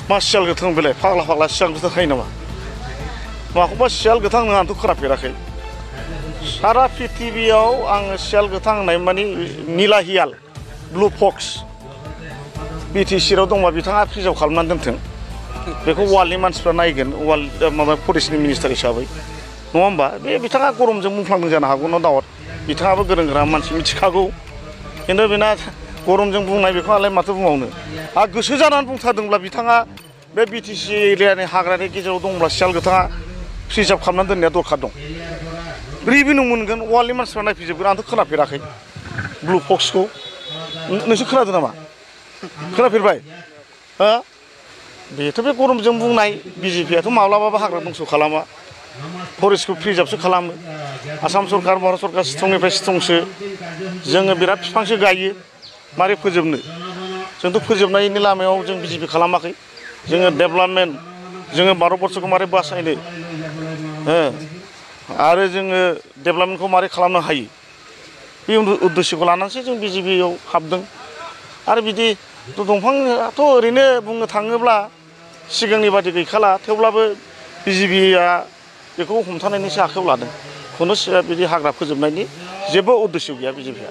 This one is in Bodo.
मा सियाल गोथां बेलाय फाग्ला फाग्ला सियाल गोथां थायो नामा माखौबा सियाल गोथां नों आंथ' खोनाफेराखै सारा पृथिबियाव आङो सियाल गोथां होननाय माने निला हियाल ब्लु फक्स बिटिसिआव दंबा बिथाङा प्रिजार्भ खालामनानै दोनथों बेखौ वार्ल्डनि मानसिफ्रा नायगोन वार्ल्ड माबा फरेस्टनि मिनिस्टार हिसाबै नङा होमबा बे बिथाङा गरमजों मुंफ्लांदों जानो हागौ न' दाउट बिथाङाबो गोरों गोरा मानसि मिथिखागौ खिन्थु बेना गरमजों बुंनाय बेखौ आलाय माथो बुंबावनो आरो गोसो जानानै बुंथारदोंब्ला बिथाङा बे बिटिसि एरियानि हाग्रानि गेजेराव दंब्ला सियाल गोथाङा प्रिजार्भ खालामनानै दोननाया दरखार दं रिभिनिउ मोनगोन वार्ल्डनि मानसिफ्रा नायफैजोबगोन आंथ' खोनाफेराखै ब्लु फक्सखौ नोंसोर खोनादों नामा खोनाफेरबाय हो बेथ' बे गरमजों बुंनाय बिजेपिआथ' माब्लाबाबो हाग्रा दंस' खालामा फरेस्टखौ प्रिजार्भसो खालामो आसाम सरकार भारत सरकार स्ट्रंनिफ्राय स्ट्रंसो जोङो बिराद बिफांसो गायो मारै फोजोबनो जोंथ' फोजोबनायनि लामायाव जों बिजेपि खालामाखै जोङो डेभेलपमेन्ट जोङो भारतबर्षखौ मारै बासायनो आरो जोङो डेभेलपमेन्टखौ मारै खालामनो हायो बे उद्देश्यखौ लानानैसो जों बिजेपिआव हाबदों आरो बिदि दंफाङाथ' ओरैनो बुंनो थाङोब्ला सिगांनि बादि गैखाला थेवब्लाबो बिजेपिआ बेखौ हमथानायनिसो आखायाव लादों खुनु बिदि हाग्रा फोजोबनायनि जेबो उद्देश्य गैया बिजेपिआ